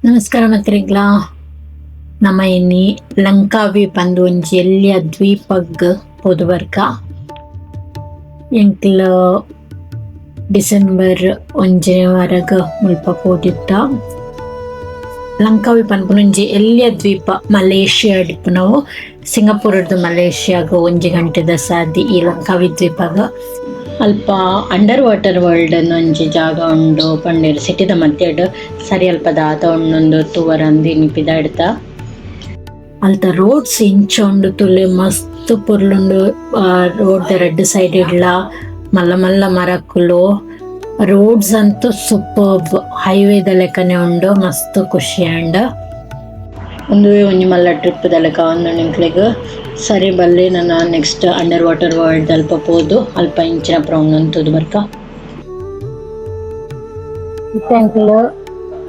ನಮಸ್ಕಾರ ಮಿತ್ರಿಗ್ಲಾ. ನಮ ಇನಿ ಲಂಕಾವಿ ಪಂದ್ ಒಂಜಿ ಎಲ್ಯ ದ್ವೀಪಗ್ ಪೋದು ಬರ್ಕ. ಎಂಕ್ಲ ಡಿಸೆಂಬರ್ ಒಂಜನೆ ವಾರಗ್ ಮುಲ್ಪ ಪೋದಿತ್ತ. ಲಂಕಾವಿ ಪನ್ಪುನ ಒಂಜಿ ಎಲ್ಯ ದ್ವೀಪ ಮಲೇಷ್ಯಾಡ್ ಇಪ್ಪುನವು. ಸಿಂಗಾಪುರಡ್ದ್ ಮಲೇಷ್ಯಾಗ್ ಒಂಜಿ ಗಂಟೆದ ಸಾದಿ ಈ ಲಂಕಾವಿ ದ್ವೀಪಗ್. ಅಲ್ಪ ಅಂಡರ್ ವಾಟರ್ ವರ್ಲ್ಡ್ ಒಂಜಿ ಜಾಗ ಉಂಡು ಪಂಡೆರ್ ಸಿಟಿದ ಮಧ್ಯಡ್ ಸರಿ ಅಲ್ಪ ದಾದ ಉಂಡುಂದು ತೂವರಂದ್ ಇನಿ ಪಿದಾಡ್ದ. ಅಲ್ತ ರೋಡ್ಸ್ ಇಂಚ ಉಂಡು ತೂಲೆ ಮಸ್ತ್ ಪೊರ್ಲುಂಡು. ರೋಡ್ ದ ರಡ್ಡ್ ಸೈಡ್ ಡ್ಲ ಮಲ್ಲ ಮಲ್ಲ ಮರಕುಲು. ರೋಡ್ಸ್ ಅಂತು ಸೂಪರ್ಬ್ ಹೈವೇ ದ ಲೆಕನೆ ಉಂಡು ಮಸ್ತ್ ಖುಷಿ ಆಂಡ್. ಉಂದುವೇ ಒಂಜಿ ಮಲ್ಲ ಟ್ರಿಪ್ ದ ಲೆಕ ಆವೊಂದುಂಡು ಎಂಕ್ಲೆಗ್. ಸರಿ ಬಲ್ಲೆ ನನ ನೆಕ್ಸ್ಟ್ ಅಂಡರ್ ವಾಟರ್ ವರ್ಲ್ಡ್ ಅಲ್ಪ ಪೋದು ಅಲ್ಪ ಇಂಚಿನ ಪೂರ ಉಂಡು ತೂದು ಬರ್ಕ. ಇತ್ತೆ ಎಂಕುಲು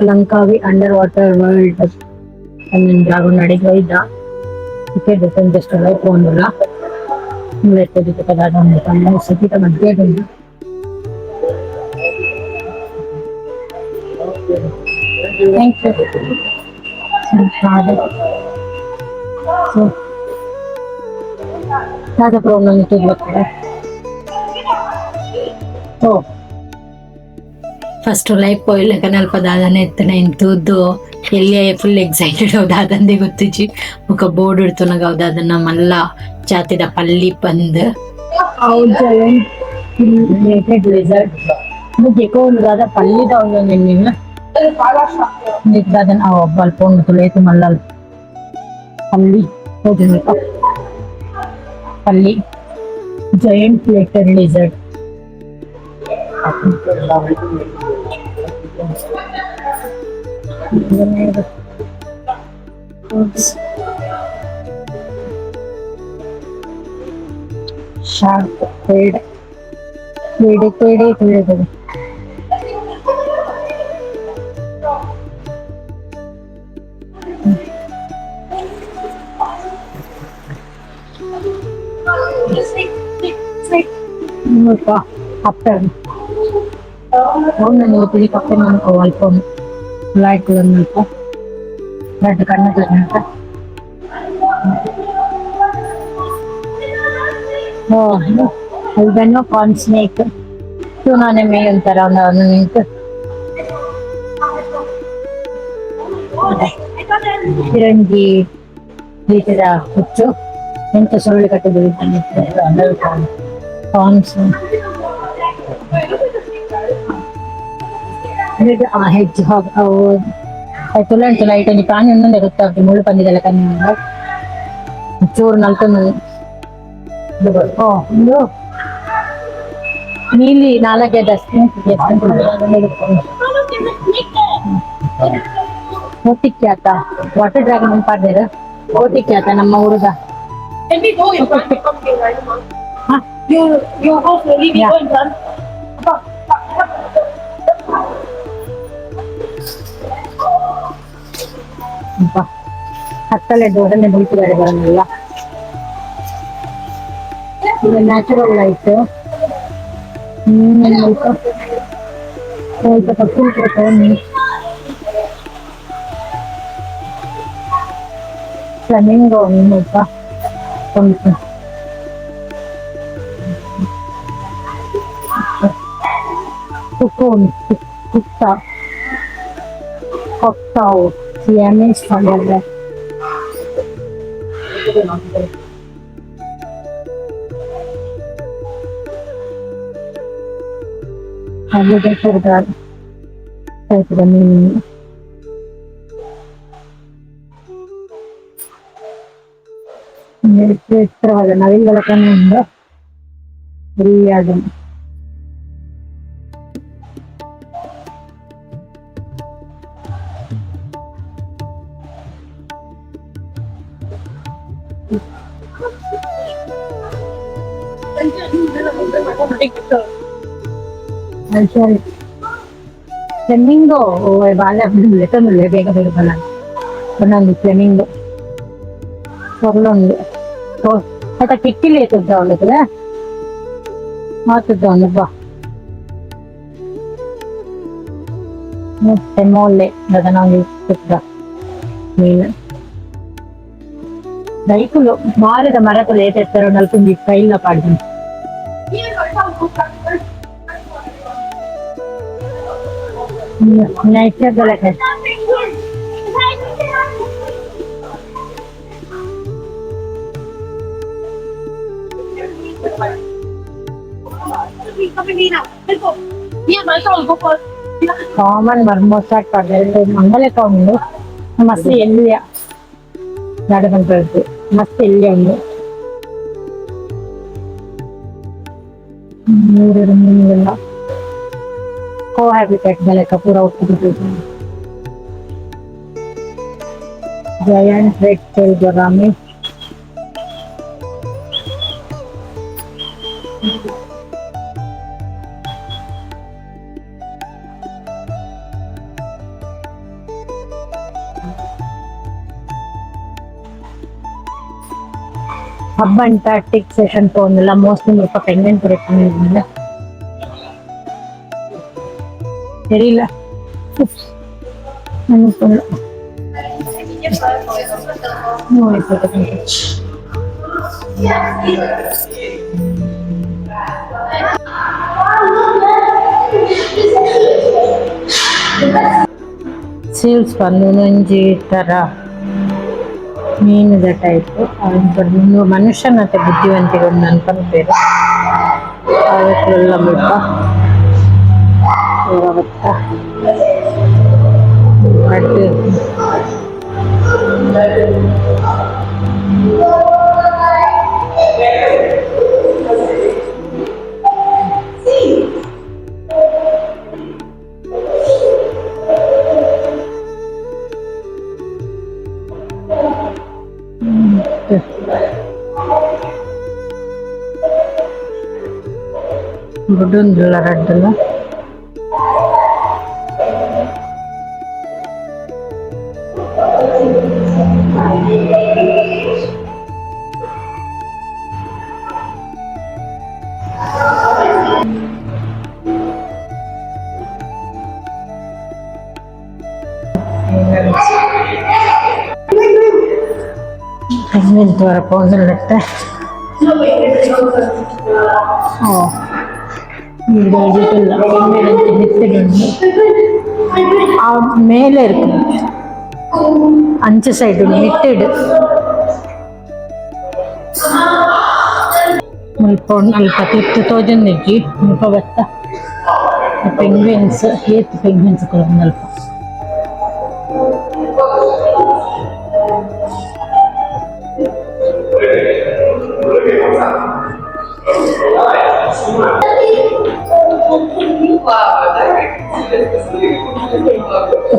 ಲಂಕಾವಿ ಅಂಡರ್ ವಾಟರ್ ವರ್ಲ್ಡ್ ಪನ್ಪಿನ ಜಾಗಡ್ ಅಡೆಗ್ ಬೈದ. ಟಿಕೆಟ್ ದೆತೊಂದು ಜಸ್ಟ್ ಉಲಾಯಿ ಪೋವೊಂದುಲ್ಲ. ಉಂದೆಟ್ ದಾದ ಉಂಡು ಪಂಡ ಸಿಟಿ ದ ಮಧ್ಯಡ್ ಉಂಡು. Thank you. So ದಾದ ಪೂರ ಉಂಡು ತೂದು ಬರ್ಕ. ಓ ಫಸ್ಟ್ ಉಲಾಯಿ ಪೋಯಿಲೆಕನೆ ಅಲ್ಪ ದಾದನ ಇತ್ತುಂಡ ಐನ್ ತೂದು ಎಲ್ಯ ಫುಲ್ ಎಕ್ಸೈಟೆಡ್ ಅವು ದಾದಂದೆ ಗೊತ್ತಿಜ್ಜಿ. ಬೊಕ ಬೋರ್ಡ್ ತೂನಗ ಅವು ದಾದನ ಮಲ್ಲ ಜಾತಿದ ಪಲ್ಲಿ ಪಂದ್. ಅವು ಜಯಂಟ್ ಪ್ಲೇಟೆಡ್ ಲಿಸರ್ಡ್. ಉಂದು ಗೆಕೋ ಉಂದು ದಾದ ಪಲ್ಲಿದ ಉಂದು ಎನ್ನಿನ. ಉಂದೆಕ್ ದಾದನ ಅವು ಅಲ್ಪ ಉಂಡು ತೂಲೆ ಏತ್ ಮಲ್ಲ ಪಲ್ಲಿ ತೋಜುಂಡತ ಪಲ್ಲಿ ಜಯಂಟ್ ಪ್ಲೇಟೆಡ್ ಲಿಸರ್ಡ್. ಶಾರ್ಕ್ ತೇಡೆ ತೇಡೆ ತೇಡೆ ತೇಡೆ. ಮುಲ್ಪ ಕಪ್ಪೆ ಉಂದು ಗೊತ್ತಿಜಿ ಕಪ್ಪೆ ಅಲ್ಪ ಉಂಡು ಉಲಾಯಿ ಕುಲ್ಲೊಂದು ರಡ್ಡ್ ಕಣ್ಣು ತೋಜುಂಡು. ಓ ಅಲ್ಬೆನೋ ಕಾರ್ನ್ ಸ್ನೇಕ್ ತೂನನೆ ಮೇಯೊಂತರ ಉಂದು ಎಂಕ್. ಪಿರಂಗಿ ರೀತಿದ ಹುಚ್ಚು ಎಂತ ಸುರುಳಿ ಕಟ್ಟುದು ಕಾರ್ನ್ಸ್ ಹೆಜ್ ಹಾಗ್ ಅವು ತುಲೆ ಲೈಟ್ ಒಂಜಿ ಪ್ರಾಣಿ ಉಂಡುಂದೆ ಗೊತ್ತಾಪುಜಿ ಮುಳ್ಳು ಪಂದಿದ ಲೆಕನೆ ಉಂಡು ಚೂರು ನಲ್ತೊಂದು. ಓ ಉಂದು ನೀಲಿ ನಾಲಗೆದ ಕೋತಿಕ್ಯಾತ ವಾಟರ್ ಡ್ರ್ಯಾಗನ್ ಪಾಡ್ದೆರ್ ಕೋತಿಕ್ಯಾತ ನಮ್ಮ ಊರುದ. Can we go in front? Come here, right? Huh? You go slowly, we Yeah. go in front. ಕತ್ತಲೆ ದೊಡ್ಡನೆ ಬೀಚುಗಾಡೆ ಬರೋದಿಲ್ಲ. ಇದು ನ್ಯಾಚುರಲ್ ಲೈಟ್. ಸ್ವಲ್ಪ ಫ್ಲೆಮಿಂಗೋ ಮುಲ್ಪ ಕುಕ್ಕು ಕುತ್ತ ಕೊಕ್ತಾವು ಸಿಯಾಮೀಸ್ ಪಂಡೆರ್. ಅಲ್ಲಿಗೆ ಟೈಪ್ದ ಮೀನು. ಎತ್ತರವಾದ ನವಿಲ್ಗಳ ಲೆಕ್ಕನೆ ಉಂಡು ಎಲ್ಯದ. ಸರಿ ಫ್ಲೆಮಿಂಗೋ ಬಾಲ ಲೆತ್ತೊಂದುಲ್ಲೆ ಬೇಗ ಬೇಗ ಬಲ ಒಂದೊಂದು ಫ್ಲೆಮಿಂಗೋ ಪೊರ್ಲುಂಡು. ಓ ಐತ ಕಿಕ್ಕಿಲಿ ಏತುದ್ದ ಉಂಡು ಮಾತುದ್ದ ಉಂಡು ಬಾ. ಮೊಟ್ಟೆ ಮೋಲೆ ದಾದನ ಒಂಜಿ ಮೀನು ದೈಕುಲು ಬಾರೆದ ಮರಕುಲು ಏತ್ ಎತ್ತರ ನಲ್ಪ ಒಂಜಿ ಕೈಲ ಪಾಡ್ದಿನಿ. ನೇಚರ್ ದ ಲೆಕ. ಕಾಮನ್ ಮರ್ಮೋಸ ಪಾಡ್ದೆರ್ ಮಂಗಲೆಕ ಉಂಡು ಮಸ್ತ್ ಎಲ್ಯ ದಾದ ಪನ್ಪೆರ್ ಮಸ್ತ್ ಎಲ್ಯ ಉಂಡು ನೀರುಡು ಮೀನುಲ್ಲ ಕೋ ಹ್ಯಾಬಿಟೇಟ್ ದ ಲೆಕ ಪೂರ ಒಟ್ಟುಗು. Giant red tail gourami. Sub Antarctic session ಪೋವೊಂದುಲ್ಲ mostly ಮುಲ್ಪ ಪೆಂಗ್ವಿನ್ ಪೂರ ಇಪ್ಪುನ ತೆರಿಲ್ಲ. ನೆನಪುಂಡು. ನೋಡಿ photo. Seals ಪನ್ನುನೊಂಜಿ ತರ ಮೀನುದ ಟೈಪ್. ಉಂದು ಮನುಷ್ಯನತೆ ಬುದ್ಧಿವಂತಿಕೆ ಉಂಡು ಅಂದ್ ಪನ್ಪೆರ್. ಅವೆಕ್ಲೆಲ್ಲ ಮುಲ್ಪ ಪೂರ ಬತ್ತ ರಡ್ಡ್ ಬುಡೊಂದುಲ್ಲ ರಡ್ಡುಲ. ಪೆಂಗ್ವಿನ್ ತೂವರೆ ಪೋವೊಂದುಲ್ಲೆತ್ತೆ. ಓ ಪೆಂಗ್ವಿನ್ ಅಂಚ ಮಿತ್ತ್‌ಡ್ ಉಂಡು ಆ ಮೇಲೆ ಇರ್ಪುಂಡು ಅಂಚ ಸೈಡ್ ಉಂಡು ಮಿತ್ತ್‌ಡ್. ಮುಲ್ಪ ಅಲ್ಪ ತಿರ್ತ್ ತೋಜೊಂದಿಜ್ಜಿ ಮುಲ್ಪ ಬತ್ತ ಪೆಂಗ್ವಿನ್ಸ್ ಏತ್ ಪೆಂಗ್ವಿನ್ಸ್ ಕುಲ್ಲೊಂದು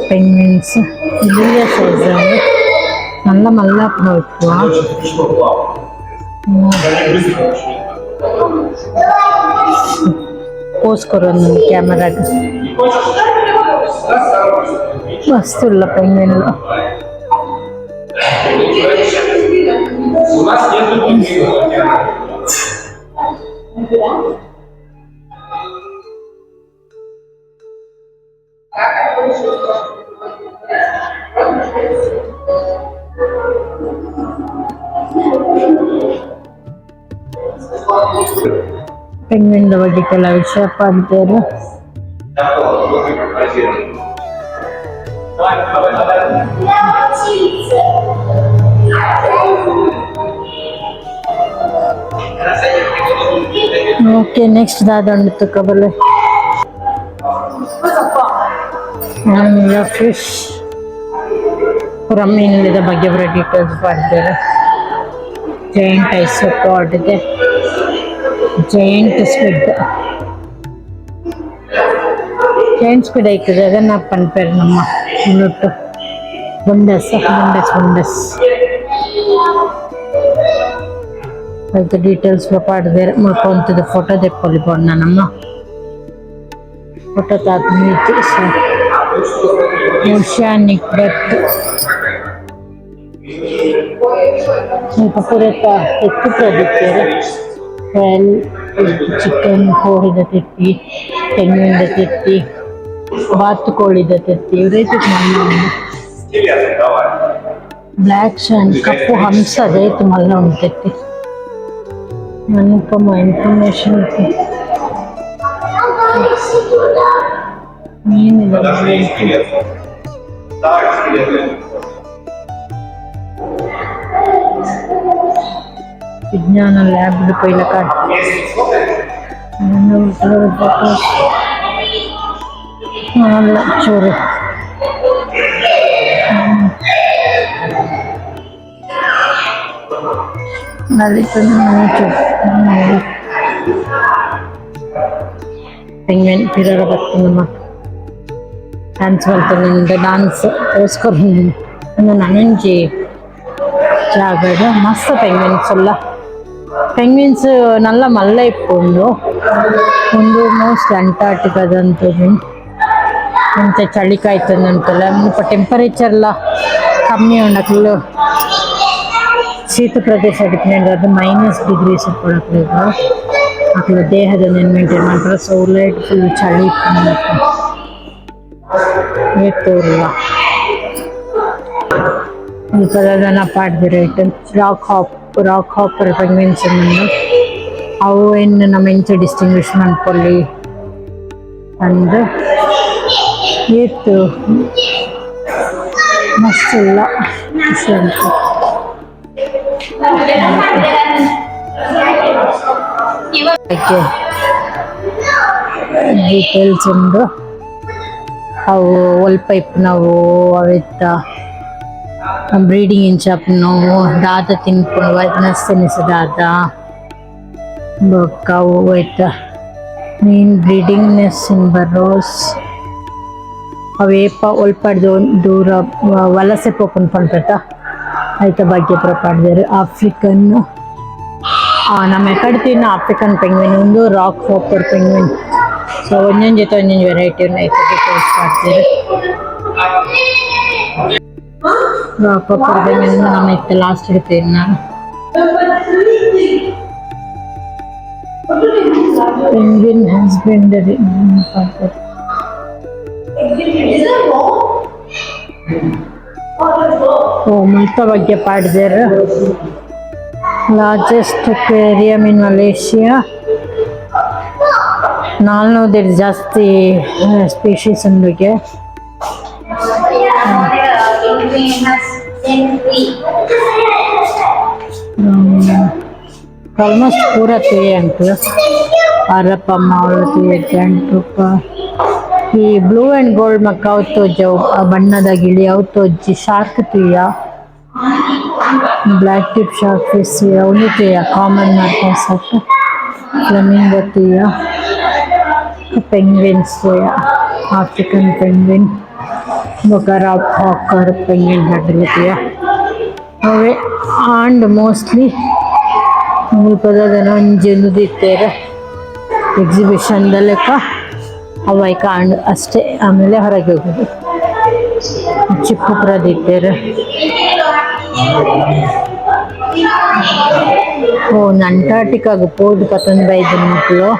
ಪೆಂಗ್ವಿನ್ಸ್ ಎಲ್ಯ ಸೈಜ್ ಉಂಡು ಮಲ್ಲ ಮಲ್ಲ ಇಪ್ಪುವ. ಪೋಸ್ ಕೊರೊಂದುಂಡು ಕ್ಯಾಮರಾಗ್. ಮಸ್ತ್ ಉಲ್ಲ ಪೆಂಗ್ವಿನ್. У нас нету пингвинов. Penguin ದ ಬಗ್ಗೆ ಕೆಲವು ವಿಷಯ ಪಾಡ್ದೆರ್. ಓಕೆ, ನೆಕ್ಸ್ಟ್ ದಾದ ಉಂಡು ತೂಕ ಬಲ್ಲೆ. ಫಿಶ್ ಪೂರ ಮೀನುದ ಬಗ್ಗೆ ಪೂರ ಡೀಟೇಲ್ಸ್ ಪಾಡ್ದೆರ್. ಜೈಂಟ್ ಐಸೋಪಾಡ್ ಗೆ giant squid. Giant squid ಐಕ್ ದಾದನ ಪನ್ಪೆರ್ ನಮ್ಮ ತುಳುಟು? ಬೊಂಡಸ್ ಬೊಂಡಸ್ ಬೊಂಡಸ್. ಐತ ಡೀಟೇಲ್ಸ್ ಪೂರ ಪಾಡ್ದೆರ್. ಮುಲ್ಪ ಉಂತುದು ಫೋಟೋ ದೆಪ್ಪೊಲಿ ಬೋಡ ನಮ್ಮ ಫೋಟೋ ತಾತ್ ಮೀತ್. ಓಷಿಯಾನಿಕ್ ಡೆಪ್ತ್ ಮುಲ್ಪ ಪೂರೆತ ತೆತ್ತಿ ಪೂರ ದೀತೆರ್. ಚಿಕನ್ ಕೋಳಿದ ತೆತ್ತಿ, ಪೆಂಗ್ವಿನ್ ದ ತೆತ್ತಿ. ಬಾತುಕೋಳಿದ ತೆತ್ತಿ ಇವ್ರೈತೆ ಮಲ್ಲ ಬ್ಲ್ಯಾಕ್ ಶಾನ್ ಕಪ್ಪು ಹಂಸ ಅದೇತು ಮಲ್ಲ ಉಂಟು ತೆತ್ತಿ ಅನುಪಮ ಇನ್ಫಾರ್ಮೇಶನ್ ಮೀನಿದೆ. ವಿಜ್ಞಾನ ಲ್ಯಾಬ್ ಪೈಲ ಕಾರ್ಡ್ ಅಲ್ಲ ಚೂರು. ಪೆಂಗ್ವಿನ್ ಪಿರರ ಬರ್ತದಮ್ಮ, ಡ್ಯಾನ್ಸ್ ಮಲ್ತೊಂದುಂಡು, ಡಾನ್ಸ್ ತೋರಿಸ್ಕೊರ್. ನನಂಜಿ ಜಾಗಡ್ ಮಸ್ತ್ ಪೆಂಗ್ವಿನ್ಸ್ ಉಲ್ಲ. ಪೆಂಗ್ವಿನ್ಸ್ ನಲ್ಲ ಮಲ್ಲ ಇಪ್ಪುಂಡು. ಉಂದು ಮೋಸ್ಟ್ ಅಂಟಾರ್ಟಿಕಾದಂತದು. ಒಂತೆ ಚಳಿ ಕಾಯ್ತದಂತಲ್ಲ, ಮುಲ್ಪ ಟೆಂಪರೇಚರ್ ಲ ಕಮ್ಮಿ ಉಂಡು. ಶೀತ ಪ್ರದೇಶ ಅದು -ಡಿಗ್ರೀಸ್ ಇಪ್ಪುಂಡು. ಅಕ್ಲು ದೇಹದ ಮೇಂಟೈನ್ ಮಲ್ಪುನ. ಸೊ ಉಲೈಟ್ ಫುಲ್ ಚಳಿ ಇಪ್ಪುಂಡು. ಏತ್ ಮುಲ್ಪದ ಪಾಡ್ದೆರ್ ಐಟ್ rock hopper penguins ಉಂಡು. ಅವು ಏನು ನಮ ಎಂಚ ಡಿಸ್ಟಿಂಗ್ವಿಷ್ ಮನ್ಪೊಲಿ ಪಂದ್. ಏತ್ ಮಸ್ತ್ ಉಲ್ಲ, ಖುಷಿ ಉಂಟು. ಡೀಟೇಲ್ಸ್ ಉಂಡು. ಅವು ಒಲ್ಪ ಇಪ್ಪುನವು, ಅವೆತ್ತ ಬ್ರೀಡಿಂಗ್ ಇಂಚ ಆಪುನವು, ದಾದ ತಿನ್ಪುನು, ವನಸ್ ತಿನಿಸು ದಾದ, ಬೊಕ್ಕ ಅವು ಐತ ಮೀನ್ ಬ್ರೀಡಿಂಗ್ ನೆಸ್ ಇನ್ ಬರೋಸ್, ಅವು ಏಪ ಒಲ್ಪಡ್ದು ದೂರ ವಲಸೆ ಪೋಪುಂಡು ಪನ್ಪೆತ, ಐತ ಬಗ್ಗೆ ಪೂರ ಪಾಡ್ದೆರ್. ಆಫ್ರಿಕನ್ ನಮ್ಮ ಎಕಡೆ ಆಫ್ರಿಕನ್ ಪೆಂಗ್ವಿನ್ ಉಂದು, rock hopper penguin. So ಒಂಜೊಂಜಿ ಒಂಜೊಂಜಿ ವೆರೈಟಿ ಉಂಡು, ಐತ ಡೀಟೇಲ್ಸ್ ಪಾಡ್ದೆರ್. Rock hopper penguin ನಮ್ಮ ಇತ್ತೆ ಲಾಸ್ಟ್ ಇಡ್ತೇನೆ. Penguin husbandry. ಓ, ಮುಲ್ಪ ಬಗ್ಗೆ ಪಾಡ್ದೆರ್. Largest aquarium in Malaysia, 400 ಜಾಸ್ತಿ ಸ್ಪೀಷೀಸ್ ಉಂಡುಗೆ. ಆಲ್ಮೋಸ್ಟ್ ಪೂರ ತೂಯೆ ಅಂಕಲ್. ಅರಪಮ್ಮ ಅವಳು ತೂಯೆ ಜಂಟುಪ. ಈ blue and gold macaw ತೋಜವು, ಆ ಬಣ್ಣದ ಗಿಳಿ ಅವು ತೋಜಿ. ಶಾರ್ಕ್ ತೂಯ, black tip shark fish ಉಂದು ತೂಯ, ಕಾಮನ್ ಮಾರ್ಕಸ್, ಫ್ಲಮಿಂಗೋ ತೂಯ, ಪೆಂಗ್ವಿನ್ಸ್ ತೂಯ, ಆಫ್ರಿಕನ್ ಪೆಂಗ್ವಿನ್ ಬೊಕ rock hawker penguin ತೂಯ ಅವೇ. ಆಂಡ್ ಮೋಸ್ಟ್ಲಿ ಮುಲ್ಪದ ಒಂಜಿ ಉಂದು ಇತ್ತೆರ್ ಎಕ್ಸಿಬಿಷನ್ ದ ಲೆಕ್ಕ, ಅವು ಐಕ ಆಂಡ್ ಅಷ್ಟೇ. ಆಮೇಲೆ ಹೊರಗೆ ಹೋಗುದು. ಚಿಪ್ಪು ಪೂರ ದೀತೆರ್. ಓ, ಅಂಟಾರ್ಟಿಕಾಗ್ ಪೋದು ಪತೊಂದು ಬೈದಿನ ಮೊಕುಲು.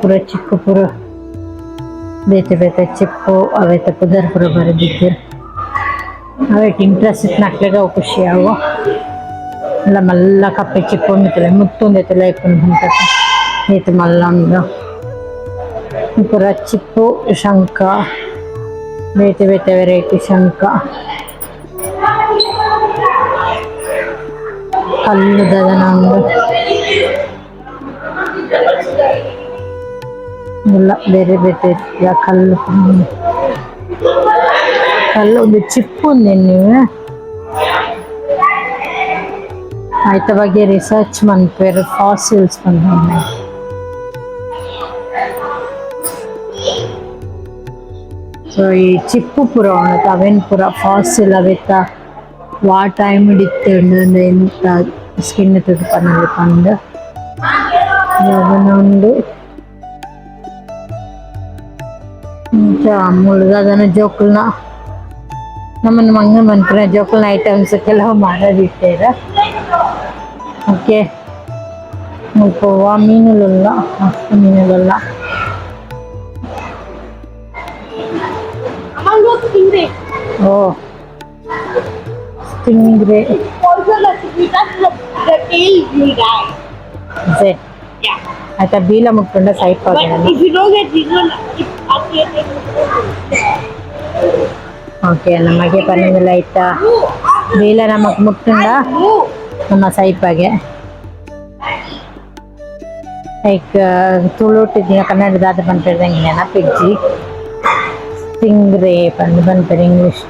ಪೂರ ಚಿಕ್ಕ ಪೂರ ಬೇತೆ ಬೇತೆ ಚಿಪ್ಪು, ಅವೆತ ಪುದರ್ ಪೂರ ಬರೆದಿತ್ತೆರ್. ಅವೆಟ್ ಇಂಟ್ರೆಸ್ಟ್ ಇತ್ತಿನಕ್ಲೆಗ್ ಅವು ಖುಷಿ ಆವು. ಮಲ್ಲ ಮಲ್ಲ ಕಪ್ಪೆ ಚಿಪ್ಪು ಉಂಡುತ್ತಲೆ ಮುತ್ತು ಉಂದೆತಲೆ ಇಪ್ಪುಂಡು ಪನ್ಪೆತ, ಏತ್ ಮಲ್ಲ ಉಂಡು. ಪೂರ ಚಿಪ್ಪು, ಶಂಖ, ಬೇತೆ ಬೇತೆ ವೆರೈಟಿ ಶಂಖ, ಕಲ್ಲು ದಾದನ ಉಂಡು ಎಲ್ಲ ಬೇರೆ ಬೇತೆ ರೀತಿಯ ಕಲ್ಲು. ಕಲ್ಲು ಒಂದು ಚಿಪ್ಪು ಉಂದೆನ್. ಐತ ಬಗ್ಗೆ ರಿಸರ್ಚ್ ಮನ್ಪುವೆರ್, ಫಾಸಿಲ್ಸ್ ಪನ್ಪುನ. ಸೊ ಈ ಚಿಪ್ಪು ಪೂರ ಉಂಡು, ಅವೆನ್ ಪೂರ ಫಾಸಿಲ್. ಅವೆತ ವಾ ಟೈಮ್ ಇತ್ತಿಂಡ್, ಎಂತ ಸ್ಕಿನ್ ತೂದು ಪನೊಲಿ ಪಂದ್ ಉಂಡು. ಇಂಚ ಮೂಲು ದಾದನ ಜೋಕುಲ್ನ ನಮ್ಮನ್ನ ಮಂಗ ಮನ್ಪುನ ಜೋಕುಲ್ನ ಐಟಮ್ಸ್ ಕೆಲವು ಮಾರದಿತ್ತೆರ್. ಓಕೆ, ಮುಲ್ಪ ವಾ ಮೀನುಲುಲ್ಲ, ಮಸ್ತ್ ಮೀನುಲುಲ್ಲ. Stingray. Oh stingray. Poisonous. If you touch the tail, you'll die. Say Yeah. ಆಯ್ತಾ ಬೀಲ ಮುಟ್ಕೊಂಡ ಸೈಪ್ But if you don't get treatment, it's after okay ನಮಗೆ ಪನ್ನೊಂದಿಲ್ಲ ಆಯ್ತಾ ಬೀಲ ನಮಕ್ ಮುಟ್ಟುಂಡ ನಮ್ಮ ಸೈಪಾಗೆ ಲೈಕ್ ತುಳುಟು ದಿನ ಕನ್ನಡದಾದ ಪನ್ಪೆರ್ ನೆನಪಿಜ್ಜಿ ಸ್ಟಿಂಗ್ರೇ ಪಂದ್ ಪನ್ಪೆರ್ ಇಂಗ್ಲೀಷ್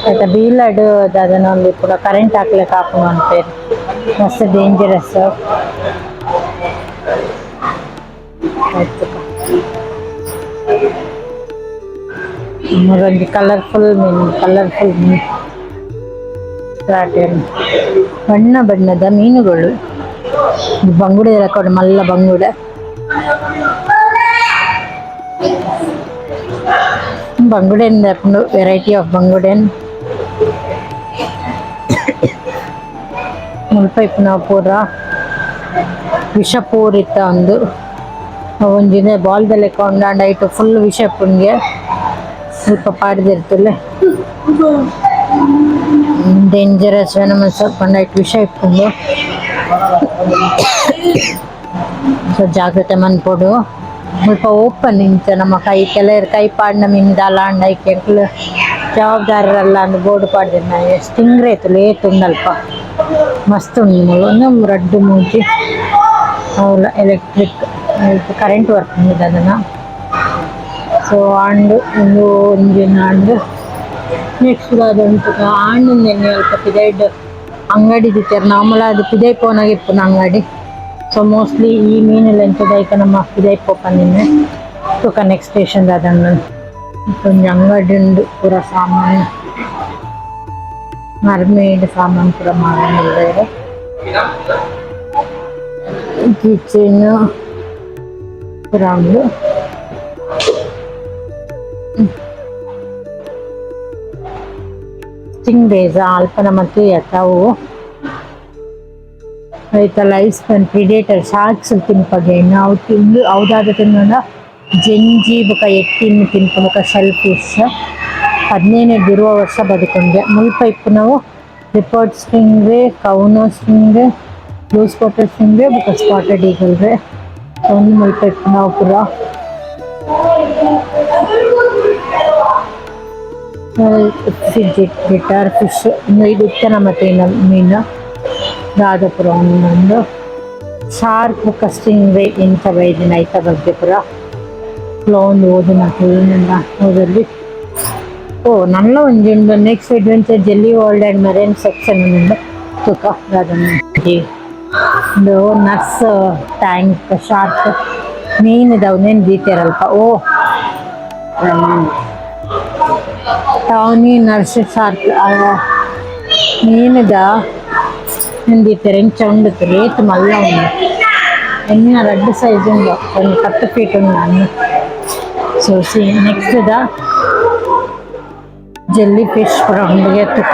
ಆಯ್ತಾ ಬೀಲಡ್ ದಾದನ ಒಂಜಿ ಪೂರ ಕರೆಂಟ್ ಹಾಕ್ಲಿಕ್ಕೆ ಆಪುಂಡು ಪನ್ಪೆರ್ ಮಸ್ತ್ ಡೇಂಜರಸ್ ಆಯ್ತು. ಒಂಜಿ ಕಲರ್ಫುಲ್ ಮೀನು, ಕಲರ್ಫುಲ್ ಮೀನು, ಬಣ್ಣ ಬಣ್ಣದ ಮೀನುಗಳು. ಬಂಗುಡೆ ಕೊಡು ಮಲ್ಲ ಬಂಗುಡೆ. ಬಂಗುಡೆ ವೆರೈಟಿ ಆಫ್ ಬಂಗುಡೆನ್ ಮುಲ್ಪ ಇಪ್ಪುನ ಪೂರ ವಿಷಪೂರಿತ ಒಂದು ಒಂಜಿನೆ ಬಾಲ್ದ ಲೆಕ್ಕ ಉಂಡು ಆಂಡ ಐಟ್ ಫುಲ್ ವಿಷ ಇಪ್ಪುಂಗೆ ಸ್ವಲ್ಪ ಪಾಡ್ದಿರ್ತುಲ್ಲೆ ಡೇಂಜರಸ್ ವೆನಮಸ್ ಪಂಡ ಐಟ್ ವಿಷ ಇಪ್ಪುಂಡು. ಸೊ ಜಾಗ್ರತೆ ಮನ್ಪೊಡು. ಮುಲ್ಪ ಓಪನ್ ಇಂಚ ನಮ್ಮ ಕೈ ಕೆಲವೆರ್ ಕೈ ಪಾಡ್ನ ಮೀನ್ ದಾಲ ಆಂಡ ಐಕ್ ಎಂಕುಲು ಜವಾಬ್ದಾರರಲ್ಲ ಅಂದ್ ಬೋರ್ಡ್ ಪಾಡ್ದೆರ್. ಸ್ಟಿಂಗ್ರೇ ತೂಲೆ ಏತ್ ಉಂಡಲ್ಪ ಮಸ್ತ್ ಉಂಡು ಮೂಲು. ಉಂದು ರಡ್ಡ್ ಮೂಜಿ ಅವ್ಲ electric current work ಉಂಡು ದಾದನ. ಸೊ ಆಂಡ್ ಉಂದು ಒಂಜಿನ ಆಂಡ್ ನೆಕ್ಸ್ಟ್ ದಾದ ಉಂಟು ಆಂಡ್ ಉಂದೆನೆ ಅಲ್ಪ ಪಿದಯ್ಡ್ ಅಂಗಡಿ ದೀತೆರ್ ನಾರ್ಮಲ್ ಆದ್ ಪಿದಯ್ ಪೋನಗ ಇಪ್ಪುನ ಅಂಗಡಿ. ಸೊ ಮೋಸ್ಟ್ಲಿ ಈ ಮೀನುಲು ಎಂಚ ಐಕ ನಮ್ಮ ಪಿದಯ್ ಪೋಪಂದಿನ ಬೊಕ ನೆಕ್ಸ್ಟ್ ಸ್ಟೇಷನ್ ದಾದ ಉಂಡು. ಒಂಜಿ ಅಂಗಡಿ ಉಂಡು ಪೂರ ಸಾಮಾನು ಮರ್ಮೇಡ್ ಸಾಮಾನು ಪೂರ ಮಾರೊಂದುಲ್ಲೆರ್. ಕಿಚನ್ ಪೂರ ಉಂಡು. ಸ್ಟಿಂಗ್ರೇಸ್ ಅಲ್ಪ ನಮ ತೂಯತ ಅವು ಐತ life span predator sharks ತಿನ್ಪಗೆ ಅವು ತಿಂದು ಅವು ದಾದ ತಿನ್ನುಂಡ ಜೆಂಜಿ ಬೊಕ ಎಟ್ಟಿನ್ ತಿನ್ಪ ಬೊಕ ಶೆಲ್ ಫಿಶ್ 15 20 ವರ್ಷ ಬದುಕುಂಡೆ. ಮುಲ್ಪ ಇಪ್ಪುನವು report stingray, cownose stingray, blue spotted stingray ಬೊಕ ಸ್ಪಾಟೆಡ್ ಈಗಲ್ ರೇ. ಉಂದು ಮುಲ್ಪ ಇಪ್ಪುನವು ಪೂರ. ಗಿಟಾರ್ ಫಿಶ್ ಉಂದು ಇತ್ತೆ ನಮ ತೂಯಿನ ಮೀನು ದಾದ ಪೂರ ಉಂಡು. ಶಾರ್ಕ್ ಬೊಕ ಸ್ಟಿಂಗ್ರೇ ಇಂಚ ಬೈದಿನ ಐತ ಬಗ್ಗೆ ಪೂರ ಲೋನ್ ಓದುನಕುಲು ಓದಲ್ಲಿ. ಓ ನಲ್ಲ ಒಂಜಿ ಉಂಡು next adventure jelly world and marine section ಉಂಡು. ತೂಕ ದಾದ ಒಂಜಿ ಉಂದು nurse tank shark ಮೀನುದ ಉಂದೆನ್ ದೀತೆರ್ ಅಲ್ಪ. ಓ tawny nurse shark ಮೀನುದ ದೀತೆರ್ ಎಂಚ ಉಂಡು ಏತ್ ಮಲ್ಲ ಉಂಡು. ಎನ್ನ ರಡ್ಡ್ ಸೈಜ್ ಉಂಡು ಒಂಜಿ 10 ಫೀಟ್ ಉಂಡು ಅನ್ನು. So C next the jelly fish ಪೂರ ಉಂಡುಗೆ ತುಕ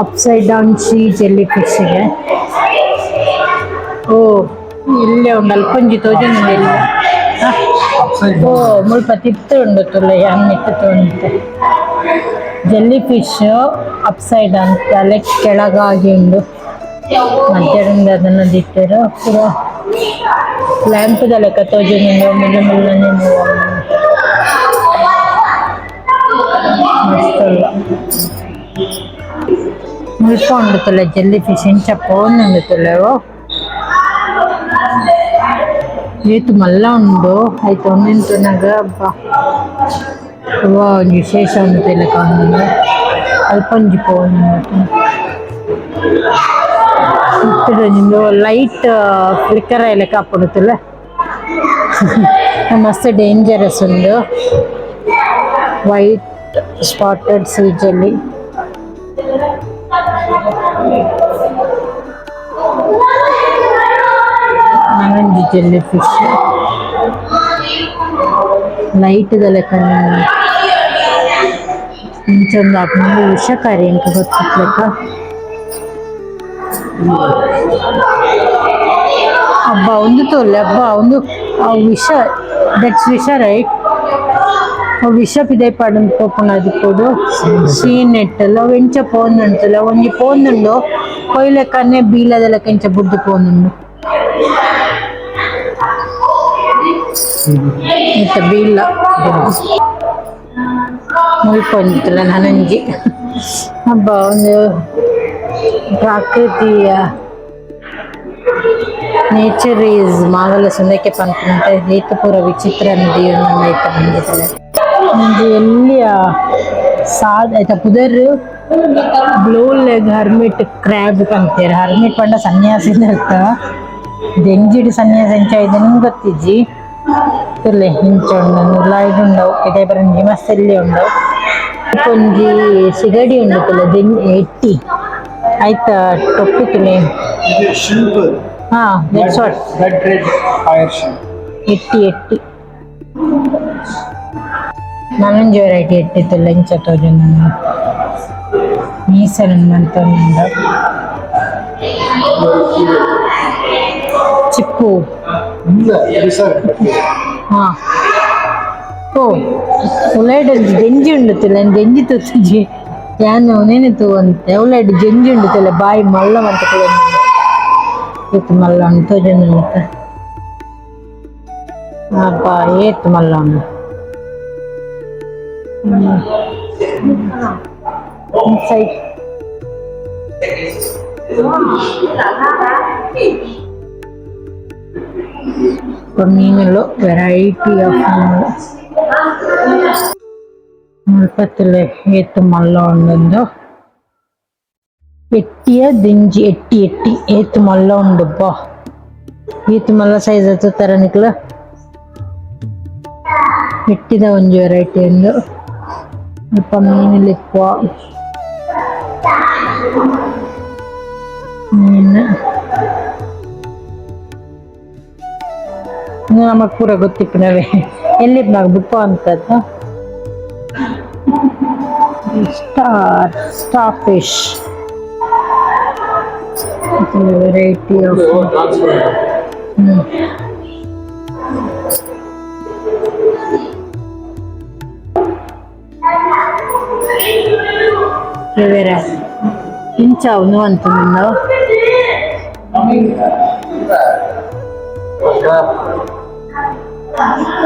upside down sea jelly fish ಗೆ. ಓ ಇಲ್ಲೇ ಉಂಡು ಅಲ್ಪ ಒಂಜಿ ತೋಜೊಂದುಂಡು ಇಲ್ಲಿ. ಓ ಮುಲ್ಪ ತಿರ್ತ್ ಉಂಡು ತೂಲೆ ಯಾನ್ ಮಿತ್ತ್ ತೂವೊಂದಿತ್ತೆ. Jelly fish upside down ತಲೆ ಕೆಳಗಾಗಿ ಉಂಡು ಮಧ್ಯದಿಂದ ಅದನ್ನ ದಿಟ್ಟೆರ್ ಪೂರ ಲ್ಯಾಂಪ್ ದ ಲೆಕ್ಕ ತೋಜೊಂದುಂಡು ಮೆಲ್ಲ ಮೆಲ್ಲನೆ ಮೂವ್ ಆವೊಂದುಂಡು. ಮಸ್ತ್ ಉಲ್ಲ ಮುಲ್ಪ ಉಂಡು ತೂಲೆ ಜೆಲ್ಲಿ ಫಿಶ್ ಇಂಚ ಪೋವೊಂದುಂಡು ತೂಲೆ ಅವು ಏತ್ ಮಲ್ಲ ಉಂಡು ಐತ ಉಂದೆನ್ ತೂನಗ ಅಬ್ಬಾ ವಾ ಒಂಜಿ ವಿಶೇಷ ಉಂಡು ಲೆಕ ಉಂಡು ಅಲ್ಪ ಒಂಜಿ ಪೋವೊಂದುಂಡು. ಮಿತ್ತುಡು ಒಂಜಿ ಲೈಟ್ ಫ್ಲಿಕ್ಕರ್ ಆಯಿಲೆಕ ಆಪುಂಡು ತೂಲೆ ಮಸ್ತ್ ಡೇಂಜರಸ್ ಉಂಡು. White spotted sea jelly ನನೊಂಜಿ jelly fish light ದ ಲೆಕ ಇಂಚ ಉಂದು ಆಪುಂಡು ವಿಷಕಾರಿ ಎಂಕ್ ಗೊತ್ತಿತ್ಲೆಕ. ಅಬ್ಬಾ ಉಂದು ತೂಲೆ ಅಬ್ಬಾ ಉಂದು ಅವು ವಿಷ that's ವಿಷ ರೈಟ್. ವಿಷ ಪಿದೈ ಪಾಡೊಂದು ಪೋಪುನ ಅದಿಪ್ಪೊಡು ಸೀನ್ ನೆಟ್ಟಲ್ಲ ಅವು ಎಂಚ ಪೋಂದುಂಡುಲ್ಲ ಒಂಜಿ ಪೋಂದುಂಡು ಪೊಯ್ಲೆಕ್ಕನೆ ಬೀಲದ ಲೆಕ್ಕ ಇಂಚ ಬುಡ್ದು ಪೋಂದುಂಡು ಇತ್ತ ಬೀಲ ಮುಲ್ಪ ಒಂಜಿತ್ತಲ್ಲ ನನೊಂಜಿ ಹಬ್ಬ ಒಂದು ಪ್ರಾಕೃತಿಯ nature is marvellous ಉಂದಕ್ಕೆ ಪನ್ಪುನಂತೆ ಏತ್ ಪೂರ ವಿಚಿತ್ರ ನದಿ ಐತ ಬಂದಿತ್ತಲೆ ಒಂಜಿ ಎಲ್ಲಿಯ ಸಾದ್ ಐತ ಪುದರ್ blue leg hermit crab ಪನ್ಪೆರ್ hermit ಪಂಡ ಸನ್ಯಾಸಿದ ಅರ್ಥ ದೆಂಜಿಡ್ ಸನ್ಯಾಸಿ ಎಂಚ ಐತೆ ಗೊತ್ತಿಜ್ಜಿ ತುಲೆ ಇಂಚ ಉಂಡು ಉಲಾಯಿಡ್ ಉಂಡವು ಪಿದೈ ಬರಂಜಿ ಮಸ್ತ್ ಎಲ್ಯ ಉಂಡವು ಒಂಜಿ ಸಿಗಡಿ ಉಂಡು ತುಲೆ ದೆಂಜಿ ಎಟ್ಟಿ ಐತ ಟೊಪ್ಪಿ ತುಲೆ. ಇದು ಶಿಂಪ್. ಹಾ, that's what. Red red fire shrimp. ಎಟ್ಟಿ ಎಟ್ಟಿ ನನೊಂಜಿ ವೆರೈಟಿ ಎಟ್ಟಿ ತುಲೆ ಇಂಚ ತೋಜೊಂದುಂಡು ಮೀಸಲು ಮಂತೊಂದುಂಡು ಚಿಪ್ಪು. ಇಲ್ಲ ಸರ್. ಹಾ ಓ ಉಲೈಡ್ ಒಂಜಿ ದೆಂಜಿ ಉಂಡು ತುಲೆ ದೆಂಜಿ ತುತ್ತುಜಿ ಯಾನ್ ಉನೇನೆ ತೂವಂತೆ ಉಲೈಡ್ ಜೆಂಜಿ ಉಂಡು ತುಲೆ ಬಾಯಿ ಮಲ್ಲ ಮಂತ ಕುಲೊಂದುಂಡು ಏತ್ ಮಲ್ಲ ಉಂಡು ತೋಜೊಂದುಂಡು ಅಬ್ಬಾ ಏತ್ ಮಲ್ಲ ಉಂಡು ಇನ್ಸೈಡ್ ಮೀನುಲು ವೆರೈಟಿ ಆಫ್ ಮೀನುಲು ಮುಲ್ಪತ್ತುಲೆ ಏತ್ ಮಲ್ಲ ಉಂಡುಂದು ಎಟ್ಟಿಯ ದಿಂಜಿ ಎಟ್ಟಿ ಎಟ್ಟಿ ಏತ್ ಮಲ್ಲ ಉಂಡು ಬಾ ಏತ್ ಮಲ್ಲ ಸೈಜ್ ತೂತರ ನಿಕ್ಲು ಎಟ್ಟಿದ ಒಂಜಿ ವೆರೈಟಿ ಉಂಡು ಮುಲ್ಪ ಮೀನುಲು ಇಪ್ಪುವ ಮೀನು ಉಂದು ನಮಕ್ ಪೂರ ಗೊತ್ತಿಪ್ಪುನವೇ ಎಲ್ಲಿಪ್ಪುನಾಗ ಬುಕ್ಕ ಅಂತದ್ದು star star fish variety of. ಬೇರೆ ಇಂಚ ಅವನು ಅಂತಂದು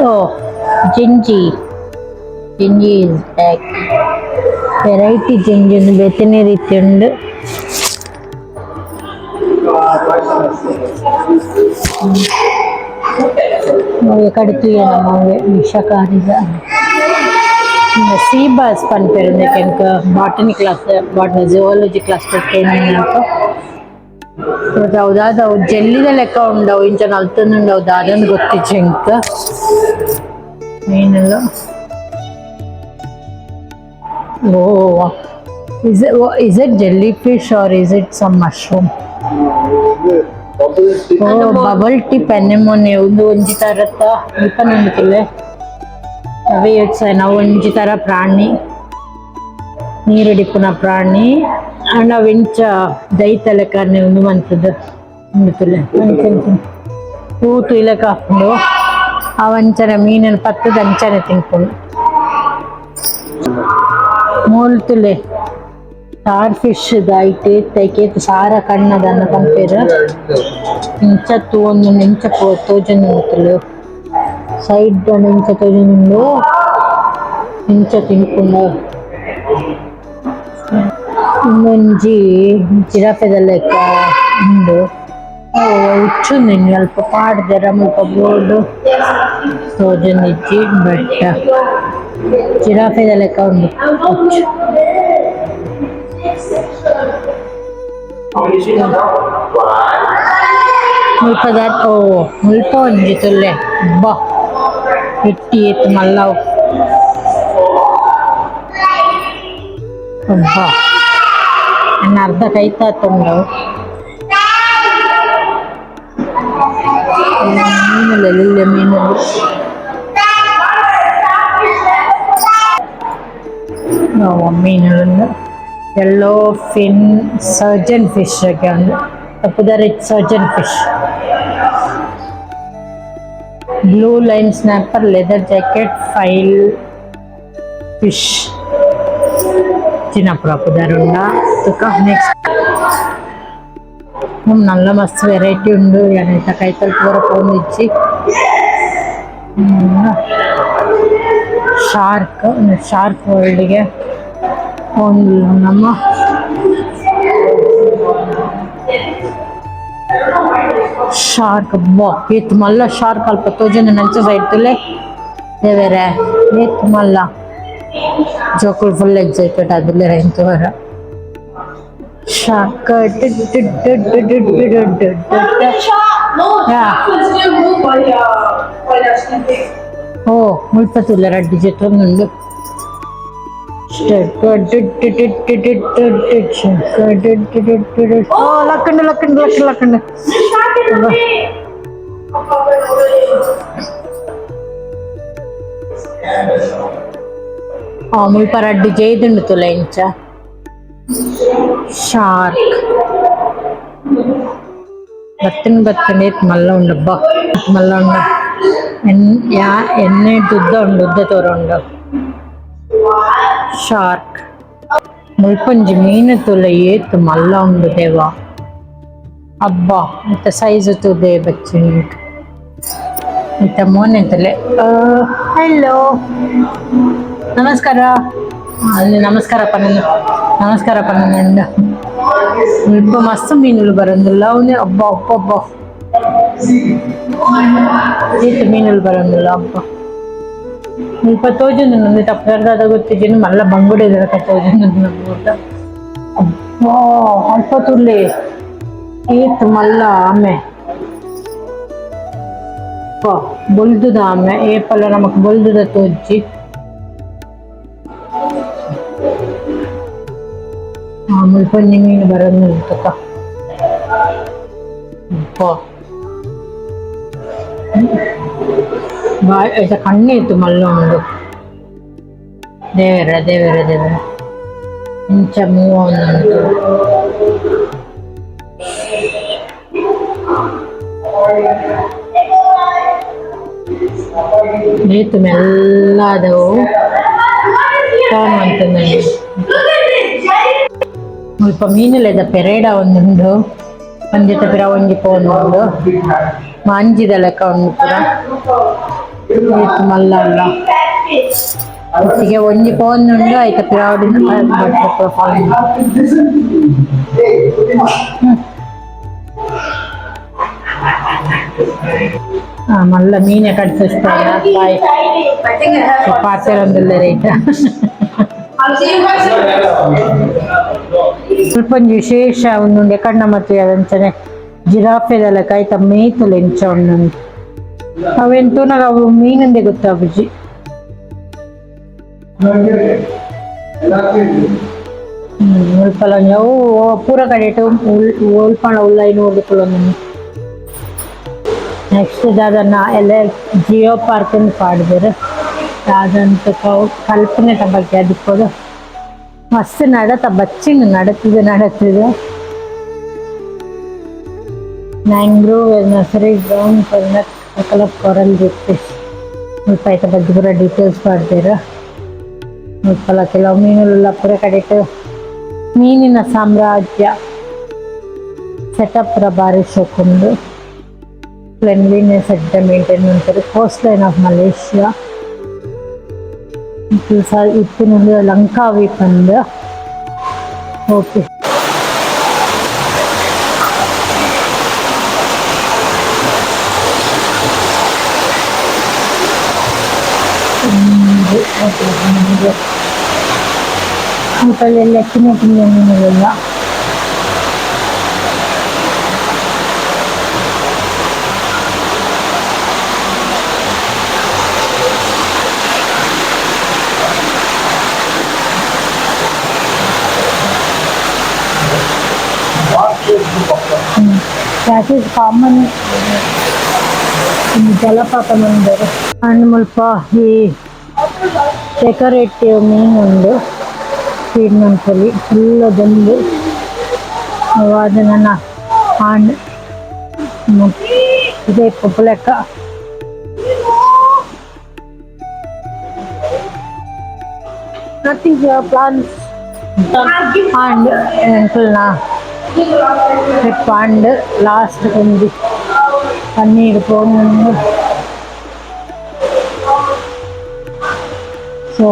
ಓ ಜಿಂಜಿ ಜಿಂಜಿ is back variety ಜಿಂಜಿ ಒಂದು ಬೇತನೇ ರೀತಿ ಉಂಡು ಕಡಿತುಯ ನಮಗೆ ವಿಷಕಾರಿದ ಸೀ ಬಾಸ್ ಪನ್ಪೆರ್ ಉಂದೆಕ್ ಎಂಕ್ botany class botany zoology class ಕೇಂದಿನಲ್ಪ ದಾದ ಅವು ಜೆಲ್ಲಿದ ಲೆಕ್ಕ ಉಂಡವು ಇಂಚ ನಲ್ತೊಂದುಂಡವು ದಾದಂದ್ ಗೊತ್ತಿಜ್ಜಿ ಎಂಕ್ ಮೀನುಲು ಓ is it jelly fish or is it some mushroom? Oh, bubble tip anemone ಉಂದು ಒಂಜಿ ತರತ ಮುಲ್ಪನೆ ತುಲೆ ಅವೇ ನಾವು ಒಂಜಿ ತರ ಪ್ರಾಣಿ ನೀರುಡಿಪ್ಪುನ ಪ್ರಾಣಿ ಆಂಡ ಅವೆಂಚ ದೈತ ಲೆಕ್ಕನೆ ಉಂದು ಮಂತುದು ಉಂಡು ತುಲೆ ಅಂಚ ಪೂ ತೂಯ್ಲೆಕ ಆಪುಂಡು ಅವಂಚನೆ ಮೀನನ್ ಪತ್ತುದು ಅಂಚನೆ ತಿನ್ಪುಂಡು ಮೂಲು ತುಲೆ ಸ್ಟಾರ್ ಫಿಶ್ ಐಟ್ ಐಕೇತ್ ಸಾರ ಕಣ್ಣದನ್ನ ಪನ್ಪೆರ್ ಇಂಚ ತೂವೊಂದುಂಡು ಇಂಚ ತೋಜೊಂದುಂಡು ಸೈಡ್ ಇಂಚ ತೋಜೊಂದುಂಡು ಇಂಚ ತಿನ್ಪುಂಡು ಉಂದೊಂಜಿ ಜಿರಾಫೆದ ಲೆಕ್ಕ ಉಂಡು ಉಚ್ಚುಂದು ಅಲ್ಪ ಪಾಡ್ದೆರ್ ಮುಲ್ಪ ಬೋರ್ಡ್ ತೋಜೊಂದಿಜ್ಜಿ ಬಟ್ ಜಿರಾಫೆದ ಲೆಕ್ಕ ಉಂಡು ಉಚ್ಚು. ಮುಲ್ಪದ ಓ ಮುಲ್ಪ ಒಂಜಿ ತುಲ್ಲೆ ಬಾ ಎಟ್ಟಿ ಏತ್ ಮಲ್ಲ ಅಬ್ಬಾ ಎನ್ನ ಅರ್ಧ ಕೈತ ತುಂಡು ಮೀನುಲು ಎಲ್ಲೆ ಮೀನುಲು ಮೀನುಲು yellow fin surgeon fish ಉಂಡು ತಪ್ಪುದರ್ surgeon fish blue line snapper leather jacket file. Fish ಚಿನ್ನಪುರ ಪುದರುಂಡ ತುಕ ನೆಕ್ಸ್ಟ್ ನಲ್ಲ ಮಸ್ತ್ ವೆರೈಟಿ ಉಂಡು ಯಾನ್ ಕೈತಲ್ ಪೂರ ಪೋಂದಿಜ್ಜಿ. ಶಾರ್ಕ್ ಶಾರ್ಕ್ ವರ್ಲ್ಡ್ಗೆ ಪೋಂದು ನಮ್ಮ. ಶಾರ್ಕ್ ಅಬ್ಬಾ ಏತ್ ಮಲ್ಲ ಶಾರ್ಕ್ ಅಲ್ಪ ತೋಜೊಂದು ನಂಚ ಸೈಡ್ ತುಲೆ ದೇವೆರೆ ಏತ್ ಮಲ್ಲ. ಜೋಕುಲು ಫುಲ್ ಎಕ್ಸೈಟೆಡ್ ಆದುಲ್ಲೆರ್ ಐನ್ ತೂವರ. Shark. No, Yeah. shark will still move while you're sleeping. ಓ ಮುಲ್ಪ ತುಲ್ಲ ರಡ್ಡ್ ಜೆತ್ತೊಂದುಂಡು. ಓ ಲಕ್ಕಂಡು ಲಕ್ಕಂಡು ಲಕ್ಕಂಡು ಲಕ್ಕಂಡು. The shark is away. ಆ ಮುಲ್ಪ ರಡ್ಡ್ ಜೈದುಂಡು ತುಲ ಇಂಚ ಶಾರ್ಕ್ ಬತ್ತನ್ ಬತ್ತನ್ ಏತ್ ಮಲ್ಲ ಉಂಡು ಅಬ್ಬಾ ಏತ್ ಮಲ್ಲ ಉಂಡು. ಎನ್ ಯಾ ಎಣ್ಣೆ ಉದ್ದ ಉಂಡು ಉದ್ದ ತೋರ ಉಂಡು ಶಾರ್ಕ್. ಮುಲ್ಪೊಂಜಿ ಮೀನು ತುಲ ಏತ್ ಮಲ್ಲ ಉಂಡು ದೇವ ಅಬ್ಬಾ ಇತ್ತ ಸೈಜ್ ತೂದೆ ಬಚ್ಚಿನ ಇತ್ತ ಮೋನೆ ತುಲೆ. ಹಲೋ, ನಮಸ್ಕಾರ. ಅಲ್ಲಿ ನಮಸ್ಕಾರ ಪನ್ನೊಂದು ನಮಸ್ಕಾರ ಪನ್ನೊಂದು. ಮುಲ್ಪ ಮಸ್ತ್ ಮೀನುಲು ಬರೊಂದುಲ್ಲ ಉಂದು. ಅಬ್ಬಾ ಅಬ್ಬಾ ಅಬ್ಬಾ ಏತ್ ಮೀನುಲು ಬರೊಂದುಲ್ಲ ಅಬ್ಬಾ. ಮುಲ್ಪ ತೋಜೊಂದುಂಡು ಉಂದು ತಪ್ಪು ಗೊತ್ತಿಜ್ಜಿ ಮಲ್ಲ ಬಂಗುಡೆ ಲೆಕ ತೋಜೊಂದುಂಡು ಊಟ. ಅಬ್ಬಾ ಅಲ್ಪ ತುಲ್ಲೆ ಏತ್ ಮಲ್ಲ ಆಮೆ. ಅಬ್ಬಾ ಬೊಲ್ದುದ ಆಮೆ ಏಪಲ ನಮಕ್ ಬೊಲ್ದುದ ತೋಜ್ಜಿ. ಮುಲ್ಪ ಒಂಜಿ ಮೀನು ಬರೊಂದುಂಡು ತುಕ. ಅಬ್ಬಾ ಬಾಯ್ ಐತ ಕಣ್ಣು ಇತ್ತು ಮಲ್ಲ ಉಂಡು. ದೇವೆರೆ ದೇವೆರೆ ದೇವೆರೆ ಇಂಚ ಮೂವ್ ಆವೊಂದುಂಡು. ಏತ್ ಮೆಲ್ಲದವು turn ಮಂತೊಂದುಂಡು. Look at this giant. ಮುಲ್ಪ ಮೀನುಲೆದ ಪೆರೇಡ ಒಂದುಂಡು ಒಂಜೆತ ಪಿರ ಒಂಜಿ ಪೋವೊಂದುಂಡು. ಮಾಂಜಿದ ಲೆಕ ಉಂಡು ಪೂರ ಏತ್ ಮಲ್ಲ ಉಲ್ಲ. Fat fish. ಒಟ್ಟಿಗೆ ಒಂಜಿ ಪೋವೊಂದುಂಡು ಐತ ಪಿರಾವುಡು ಪೂರ follow. Listen to me. Hey, Fatima. ಮಲ್ಲ ಮೀನೆ ಕಡ್ತಿಸ್ತಾರ ಬಾಯ್. I think I have. ಪಾತೆರೊಂದುಲ್ಲೆರ್ ಐತ. I'll see you guys. ಸ್ವಲ್ಪ ಒಂಜಿ ವಿಶೇಷ ಉಂದುಂಡು ಎಕಣ್ಣ ಮತ್ತು ಅದಂಚನೆ ಜಿರಾಫೆದ ಲೆಕ ಐತ ಮೇತುಲು ಎಂಚ ಉಂಡು ಅವೆನ್ ತೂನಗ ಅವು ಮೀನುಂದೇ ಗೊತ್ತಾಪುಜಿ. ಮುಲ್ಪಲ ಒಂಜಿ ಅವು ಪೂರ ಕಡೆಟ್ ಒಲ್ಪಣ ಉಲ್ಲ ಐನೂರು ಕುಲೊಂದುಂಡು. ನೆಕ್ಸ್ಟ್ ದಾದನ ಎಲ್ಲ ಜಿಯೋ ಪಾರ್ಕ್ ಅಂದ್ ಪಾಡ್ದೆರ್ ದಾದಂತ ಕಲ್ಪನೆದ ಬಗ್ಗೆ ಅದಿಪ್ಪೊಡು. ಮಸ್ತ್ ನಡತ ಬಚ್ಚಿಂಡ್ ನಡತುದು ನಡತುದು. Mangrove nursery ground for coral reef. ಮುಲ್ಪ ಐತ ಬಗ್ಗೆ ಪೂರ ಡೀಟೇಲ್ಸ್ ಪಾಡ್ದೆರ್. ಮುಲ್ಪಲ ಕೆಲವು ಮೀನುಲುಲ್ಲ ಪೂರ ಕಡೆಟ್. ಮೀನಿನ ಸಾಮ್ರಾಜ್ಯ ಸೆಟಪ್ ಪೂರ ಬಾರಿ ಶೋಕುಂಡು. ಕ್ಲೆನ್ಲಿನೆಸ್ ಎಡ್ಡೆ maintain ಮನ್ಪೆರ್. Coast line of Malaysia ಇತ್ತಿನ ಲಂಕಾವಿ ಪಂದ್. ಓಕೆ. ಮುಲ್ಪಲ್ಲೆಲ್ಲ ಕಿನ್ಯ ಕಿನ್ಯ ಮೀನುಲೆಲ್ಲ. That is common in ಜಲಪಾತ ಮಂದಿರ. ಅಂಡ್ ಮುಲ್ಪ ಈ ಡೆಕೋರೇಟಿವ್ ಮೀನ್ ಉಂಡು ಫೀಡ್ ಮನ್ಪೊಲಿ ಫುಲ್ ದೊಂಬು ಅವಾದ್ ನನ ಆಂಡ್ ಇದೇ ಪೊಪುಲೆಕ. Nothing here, plants. And ಎಂಕಲ್ನ trip and last ಒಂಜಿ ಪನ್ನೀರ್ ಪೋಂಡು. ಸೊ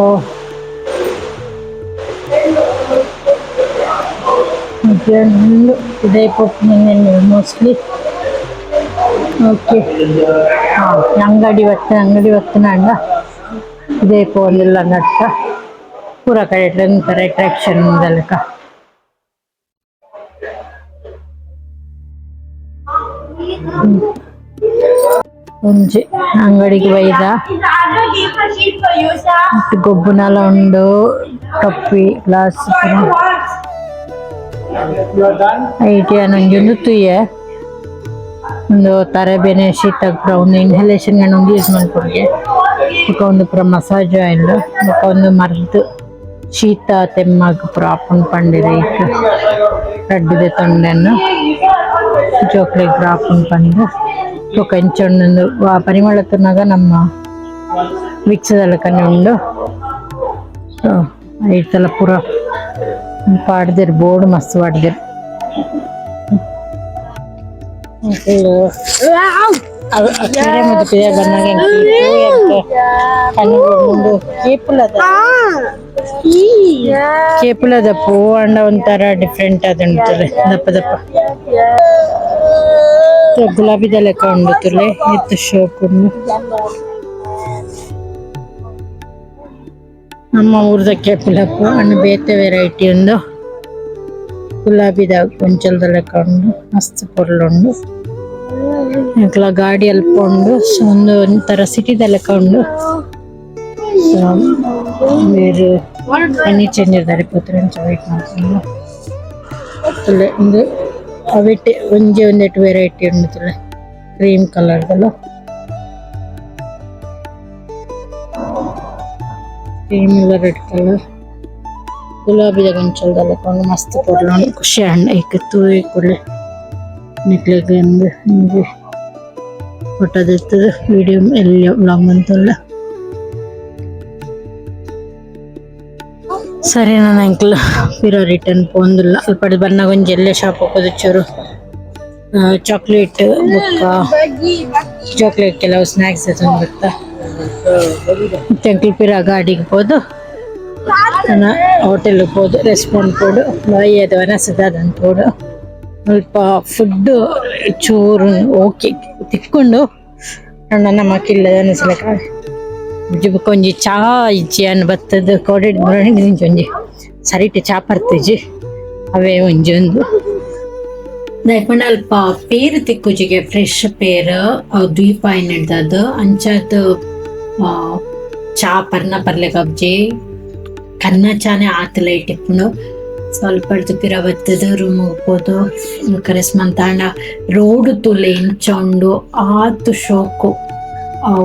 ಇದೇ ಮೋಸ್ಟ್ಲಿ. ಓಕೆ, ಹಾಂ, ಅಂಗಡಿ ಬತ್ತ, ಅಂಗಡಿ ಬತ್ತನಾಂಡ ಇದೇ ಪೋಂದಿಲ್ಲ ನಟ್ಟ ಪೂರ ಕಡೆ ಒಂಥರ ಅಟ್ರಾಕ್ಷನ್ ದಲಕ. ಒಂಜಿ ಅಂಗಡಿಗೆ ಬೈದ. ಗೊಬ್ಬುನಲ ಉಂಡು, ಟೊಪ್ಪಿ, ಗ್ಲಾಸ್. ಐಟ್ ಯಾನ್ ಒಂಜಿ ಉಂದು ತೂಯೆ. ಉಂದು ತರೆ ಬೇನೆ, ಶೀತ, ಒಂದು ಇನ್ಹಲೇಷನ್ ಒಂದು ಯೂಸ್ ಮನ್ಪೊಲಿ. ಬೊಕ ಒಂದು ಪೂರ ಮಸಾಜ್ ಆಯಿಲ್. ಬೊಕ ಒಂದು ಮರ್ದ್, ಶೀತ ತೆಮ್ಮಗ್ ಪೂರ ಆಪುಂಡು ಪಂಡೆರ್. ಐಕ್ ರಡ್ಡ್ ದೆತೊಂಡೆನ್, ಜೋಕ್ಲೆಗ್ ಪೂರ ಆಪುಂಡು ಪಂದ್. ಬೊಕ ಇಂಚ ಉಂಡು. ವಾ ಪರಿಮಳ ತೂನಗ ನಮ್ಮ ವಿಕ್ಸ್ ದ ಲೆಕನೆ ಉಂಡು. ಸೊ ಐತಲ ಪೂರ ಪಾಡ್ದೆರ್, ಬೋರ್ಡ್ ಮಸ್ತ್ ಪಾಡ್ದೆರ್. ಪಿರ ಬನ್ನಗ ಎಂಕ್ ಕೇಪುಲದ ಕೇಪುಲದ ಪೂ ಅಂಡ ಒಂಥರ ಡಿಫ್ರೆಂಟ್ ಆದುಂಟುಲೆ, ದಪ್ಪ ದಪ್ಪ ಗುಲಾಬಿದ ಲೆಕ್ಕ ಉಂಡು. ತುಲೆ ಇತ್ತು ಶೋಕ್ ಉಂಡು. ನಮ್ಮ ಊರ್ದ ಕೇಪುಲ ಪೂ ಅಂಡ್ ಬೇತೆ ವೆರೈಟಿ ಉಂಡು. ಗುಲಾಬಿದ ಗೊಂಚಲ್ದ ಲೆಕ್ಕ ಉಂಡು. ಮಸ್ತ್ ಪೊರ್ಲು ಉಂಡು. ಎಂಕ್ಲ ಗಾಡಿ ಅಲ್ಪ ಉಂಡು. ಸೊ ಒಂದು ಒಂಥರ ಸಿಟಿದ ಲೆಕ್ಕ ಉಂಡು. ಸೊ ಮೇರ್ ಮನಿ ಚೇಂಜರ್ ದಾರಿ ಪೋತೆರ್. ಅಂಚ ವೈಟ್ ಮಲ್ತೊಂದು ತುಲೆ. ಉಂದು ಅವೆಟ್ ಒಂಜಿ ಒಂದೆಟ್ ವೆರೈಟಿ ಉಂಡು ತುಲೆ, ಕ್ರೀಮ್ ಕಲರ್ ದಲ, ಕ್ರೀಮ್ ಇಲ್ಲ ರೆಡ್ ಕಲರ್. ಗುಲಾಬಿದ ಗೊಂಚಲ್ದ ಲೆಕ್ಕ ಉಂಡು. ಮಸ್ತ್ ಪೊರ್ಲು ಉಂಡು. ಖುಷಿ ಆಂಡ್ ಐಕ್ ತೂಯಿ ಕೂಡ್ಲೆ. ನಿಕ್ಲೆಗ್ ಇಂದ್ ಒಂಜಿ ಫೋಟೋ ದೆತ್ತುದು ವಿಡಿಯೋ ಎಲ್ಯ ವ್ಲಾಗ್ ಮಂತುಲ್ಲ. ಸರಿ, ನನ ಎಂಕ್ಲ ಪಿರ ರಿಟರ್ನ್ ಪೋಂದುಲ್ಲ. ಅಲ್ಪಡ್ ಬನ್ನಗ ಒಂಜಿ ಎಲ್ಲೆ ಶಾಪ್ ಪೋದು ಚೂರು ಚಾಕ್ಲೇಟ್ ಬೊಕ್ಕ ಚಾಕ್ಲೇಟ್, ಕೆಲವು ಸ್ನಾಕ್ಸ್ ದೆತೊಂದು ಬತ್ತ. ಎಂಕ್ಲು ಪಿರ ಗಾಡಿಗ್ ಪೋದು ಹೋಟೆಲ್ ಪೋದು ರೆಸ್ಟೋರೆಂಟ್ ಪೋಡು ಬಯ್ಯದ ವನಸ್ ದಾದನ್ ಪೋಡು. ಅಲ್ಪ ಫುಡ್ ಚೂರು ಓಕೆ ತಿಕ್ಕುಂಡು. ಆಂಡ ನಮಕ್ ಇಲ್ಲದ ಅನಿಸಲಕ ಬೊಕ ಒಂಜಿ ಚಾ ಇಜ್ಜಿ. ಅನ್ ಬತ್ತದ್ ಕೋಡೆಡ್ ಒಂಜಿ ಸರಿಟ್ ಚಾ ಪರ್ತಿಜಿ. ಅವೇ ಒಂಜಿ ಒಂದು ದಾಯೆ ಪಂಡ ಅಲ್ಪ ಪೇರ್ ತಿಕ್ಕುಜಿಗೆ, ಫ್ರೆಶ್ ಪೇರ್. ಅವು ದ್ವೀಪ ಆಯಿನೆಡ್ದಾದ್ ಅಂಚಾದ್ ಚಾ ಪರ್ನ ಪರ್ಲೆಗ್ ಕನ್ನ ಚಾನೆ ಆತ್ ಲೈಟ್ ಇಪ್ಪುಂಡು. ಸ್ವಲ್ಪ ಪಿರ ಬತ್ತುದು ರೂಮ್ ಪೋದು ರೆಸ್ಟ್ ಮಂತ್. ಆಂಡ ರೋಡ್ ತೂಲೆ ಎಂಚ ಉಂಡು, ಆತ್ ಶೋಕು.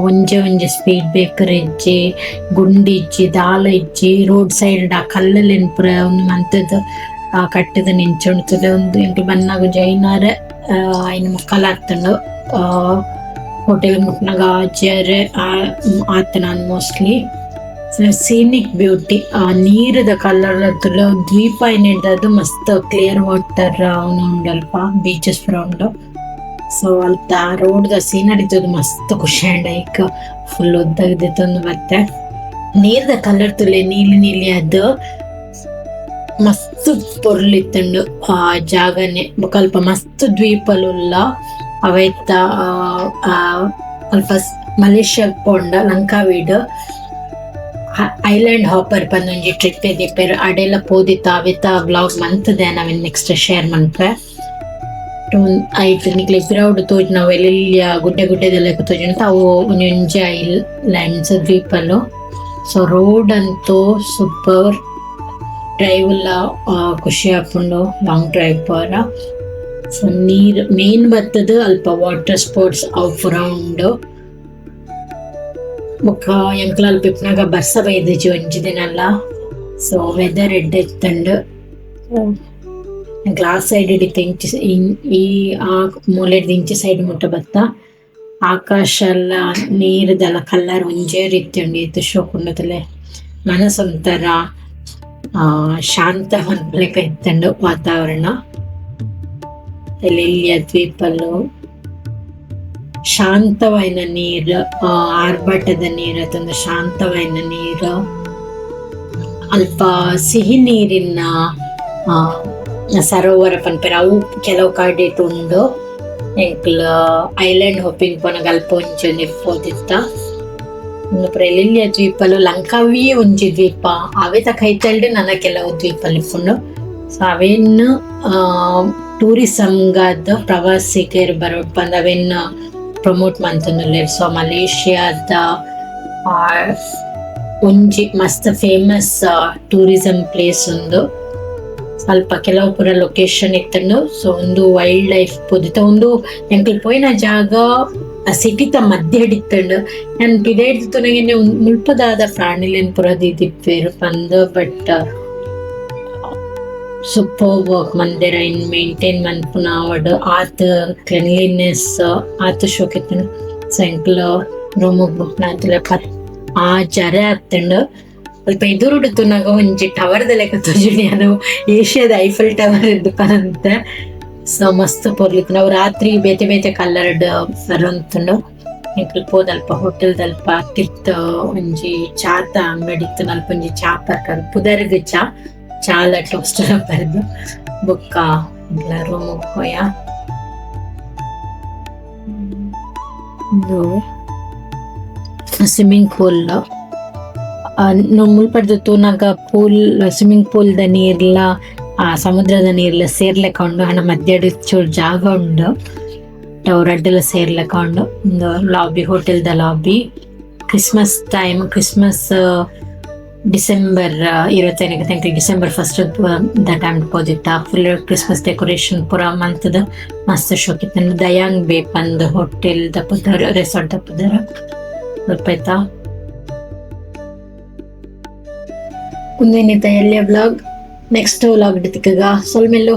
ಒಂಜೆ ಒಂಜಿ ಸ್ಪೀಡ್ ಬ್ರೇಕರ್ ಇಜ್ಜಿ, ಗುಂಡಿ ಇಜ್ಜಿ, ದಾಲ ಇಜ್ಜಿ. ರೋಡ್ ಸೈಡ್ ಆ ಕಲ್ಲುಲೆನ್ ಪೂರ ಉಂದು ಮಂತುದು ಕಟ್ಟುದು ಇಂಚ ಉಂತುದು. ಉಂದು ಎಂಕುಲು ಬನ್ನಗ ಒಂಜಿ ಐನಾರ್ ಐನ್ ಮುಕ್ಕಾಲ್ ಆತುಂಡು. ಹೋಟೆಲ್ ಮುಟ್ನಗ ಆಜರೆ ಆತುಂಡು mostly. Scenic beauty, ಆ ನೀರುದ ಕಲರ್ ತುಲ. ದ್ವೀಪ ಆಯಿನೆಡ್ದಾದ್ ಮಸ್ತ್ ಕ್ಲಿಯರ್ ವಾಟರ್ ಉಂಡು ಅಲ್ಪ, ಬೀಚಸ್ ಪೂರ ಉಂಡು. ಸೊ ಅಲ್ತ ರೋಡ್ ದ ಸೀನರಿ ತೂದು ಮಸ್ತ್ ಖುಷಿ ಆಂಡ್. ಐಕ್ ಫುಲ್ ಉದ್ದಗ್ ದೆತೊಂದು ಬತ್ತೆ. ನೀರ್ದ ಕಲರ್ ತೂಲೆ, ನೀಲಿ ನೀಲಿ ಆದ್ ಮಸ್ತ್ ಪೊರ್ಲು ಇತ್ತುಂಡು ಆ ಜಾಗನೆ. ಬೊಕ ಅಲ್ಪ ಮಸ್ತ್ ದ್ವೀಪಲು ಉಲ್ಲ. ಅವೆತ್ತ ಅಲ್ಪ ಮಲೇಷ್ಯಾ ಪೋಂಡ ಲಂಕಾವಿಡ್ ಐಲ್ಯಾಂಡ್ ಹಾಪರ್ ಪಂದ್ ಒಂಜಿ ಟ್ರಿಪ್ ದೀಪೆರ್. ಅಡೆಲ ಪೋದಿತ್ತ. ಅವೆತ ವ್ಲಾಗ್ ಮಂತುದೆ, ಅವೆನ್ ನೆಕ್ಸ್ಟ್ ಶೇರ್ ಮನ್ಪೆ. ಐಟ್ ನಿಕ್ಲೆ ಪಿರವುಡು ತೋಜುನವು ಎಲ್ಲೆಲ್ಯ ಗುಡ್ಡೆ ಗುಡ್ಡೆದ ಲೆಕ ತೋಜುಂಡು, ಅವು ಒಂಜಿ ಒಂಜಿ ಐಲ್ಯಾಂಡ್ಸ್, ದ್ವೀಪಲು. ಸೊ ರೋಡ್ ಅಂತೂ ಸೂಪರ್. ಡ್ರೈವ್ ಲ ಖುಷಿ ಆಪುಂಡು ಲಾಂಗ್ ಡ್ರೈವ್ ಪೋರ. ಸೊ ನೀರ್ ಮೇನ್ ಬತ್ತುದು ಅಲ್ಪ ವಾಟರ್ ಸ್ಪೋರ್ಟ್ಸ್ ಅವು ಪೂರ ಉಂಡು. ಬೊಕ್ಕ ಎಂಕ್ಲ ಅಲ್ಪ ಇಪ್ಪುನಗ ಬರ್ಸ ಬೈದಿಜಿ ಒಂಜಿ ದಿನಲ. ಸೊ ವೆದರ್ ಎಡ್ಡೆ ಇತ್ತುಂಡು. ಎಂಕ್ಲ ಆ ಸೈಡ್ ಇತ್ತೆ ಇಂಚಿ ಈ ಆ ಮೂಲೆಡ್ದ್ ಇಂಚಿ ಸೈಡ್ ಮುಟ್ಟ ಬತ್ತ. ಆಕಾಶ ಲ ನೀರುದಲ ಕಲರ್ ಒಂಜೇ ರೀತಿ ಉಂಡು. ಏತ್ ಶೋಕು ಉಂಡು ತೂಲೆ. ಮನಸ್ ಒಂತರ. ಶಾಂತ ಮನ್ಪುಲೆಕ ಇತ್ತುಂಡು ವಾತಾವರಣ. ಎಲ್ಯ ದ್ವೀಪಲು ಶಾಂತವಾಯಿನ ನೀರ್, ಆರ್ಭಟದ ನೀರ್ ಅತ್ತಂಡ ಶಾಂತವಾಯಿನ ನೀರ್. ಅಲ್ಪ ಸಿಹಿ ನೀರಿನ ಸರೋವರ ಪನ್ಪೆರ್ ಅವು ಕೆಲವು ಕಡೆಟ್ ಉಂಡು. ಎಂಕುಲು ಐಲ್ಯಾಂಡ್ ಹೋಪಿಂಗ್ ಪೋನಗ ಅಲ್ಪ ಒಂಜಿ ಪೋದಿತ್ತ. ಉಂದು ಪೂರ ಎಲ್ಯ ದ್ವೀಪಲು, ಲಂಕಾವಿ ಒಂಜಿ ದ್ವೀಪ, ಅವೆತ ಕೈತಲ್ಡ್ ನನ ಕೆಲವು ದ್ವೀಪಲು ಇಪ್ಪುಂಡು. ಸೊ ಅವೆನ್ ಟೂರಿಸಂ ಗಾದ್ ಪ್ರವಾಸಿಗೆರ್ ಬರೊಡ್ ಪಂದ್ ಅವೆನ್ ಪ್ರಮೋಟ್ ಮಂತೊಂದುಲ್ಲೆರ್. ಸೊ ಮಲೇಷಿಯಾದ ಒಂಜಿ ಮಸ್ತ್ ಫೇಮಸ್ ಟೂರಿಸಂ ಪ್ಲೇಸ್ ಉಂದು. ಸ್ವಲ್ಪ ಕೆಲವು ಪೂರ ಲೊಕೇಶನ್ ಇತ್ತುಂಡು. ಸೊ ಉಂದು ವೈಲ್ಡ್ ಲೈಫ್ ಪೋದಿತ್ತ. ಉಂದು ಎಂಕುಲು ಪೋಯಿನ ಜಾಗ ಸಿಟಿತ ಮಧ್ಯಡ್ ಇತ್ತುಂಡು. ಯಾನ್ ಪಿದಯ್ಡ್ದ್ ತೂನಗನೆ ಮುಲ್ಪ ದಾದ ಪ್ರಾಣಿಲೆನ್ ಪೂರ ದೀದಿಪ್ಪೆರ್ ಪಂದ್, ಬಟ್ ಸೂಪರ್ ವರ್ಕ್ ಮಂದೆರ್ ಐನ್ ಮೇಂಟೈನ್ ಮನ್ಪುನ ಆವಡ್, ಆತ್ ಕ್ಲೆನ್ಲಿನೆಸ್ ಆತ್ ಶೋಕು ಇತ್ತುಂಡು. ಸೊ ಎಂಕುಲು ರೂಮ್ ಗ್ ಬುಕ್ನ ಆ ಜರೆ ಆತುಂಡು. ಅಲ್ಪ ಎದುರುಡು ತೂನಗ ಒಂಜಿ ಟವರ್ ದ ಲೆಕ ತೋಜುಂಡು, ಯಾನ್ ಏಷ್ಯಾದ ಐಫೆಲ್ ಟವರ್ ಇಂದ್ ಪನಂತೆ. ಸೊ ಮಸ್ತ್ ಪೊರ್ಲು ಇತ್ತುಂಡು. ಅವು ರಾತ್ರಿ ಬೇತೆ ಬೇತೆ ಕಲರ್ ಡ್ ಬರೊಂತುಂಡು. ಎಂಕುಲು ಪೋದು ಅಲ್ಪ ಹೋಟೆಲ್ ದಲ್ಪ ತಿರ್ತ್ ಒಂಜಿ ಚಾತ ಅಂಗಡಿ ಇತ್ತುಂಡು. ಅಲ್ಪ ಒಂಜಿ ಚಾ ಪರ್ಪೆರ್, ಪುದರ್ಗ್ ಚಾ, ಚಾಲ ಟೋಸ್ಟ್ ಪರ್ದ್ ಬೊಕ್ಕ ಎಂಕ್ಲ ರೂಮ್ ಗ್ ಪೋಯ. ಉಂದು ಸ್ವಿಮ್ಮಿಂಗ್ ಪೂಲ್. ಮುಲ್ಪಡ್ದ್ ತೂನಗ ಪೂಲ್, ಸ್ವಿಮ್ಮಿಂಗ್ ಪೂಲ್ ದ ನೀರ್ಲ ಸಮುದ್ರದ ನೀರ್ಲ ಸೇರ್ಲೆಕ ಉಂಡು. ಆಂಡ ಮಧ್ಯಡ್ ಚೂರು ಜಾಗ ಉಂಡು, ಅವು ರಡ್ಡಲ ಸೇರ್ಲೆಕ ಉಂಡು. ಉಂದು ಲಾಬಿ, ಹೋಟೆಲ್ ದ lobby. Christmas time, Christmas December 25 ಎಂಕುಲು ಡಿಸೆಂಬರ್ ಫಸ್ಟ್ ದ ಟೈಮ್ ಪೋದಿತ್ತ. ಫುಲ್ ಕ್ರಿಸ್ಮಸ್ ಡೆಕೋರೇಷನ್ ಪೂರ ಮಂತುದು ಮಸ್ತ್ ಶೋಕ್ ಇತ್ತುಂಡು. ದಯಾಂಗ್ ಬೇ ಪಂದ್ ಹೋಟೆಲ್ ದ ಪುದರ್, ರೆಸಾರ್ಟ್ ದ ಪುದರ್ ಸ್ವಲ್ಪ ಆಯ್ತಾ. ಉಂದು ಇನಿತ ಎಲ್ಯ ವ್ಲಾಗ್. ನೆಕ್ಸ್ಟ್ ವ್ಲಾಗ್ ಡ್ ತಿಕ್ಕುಗ. ಸೊಲ್ಮೆಲು.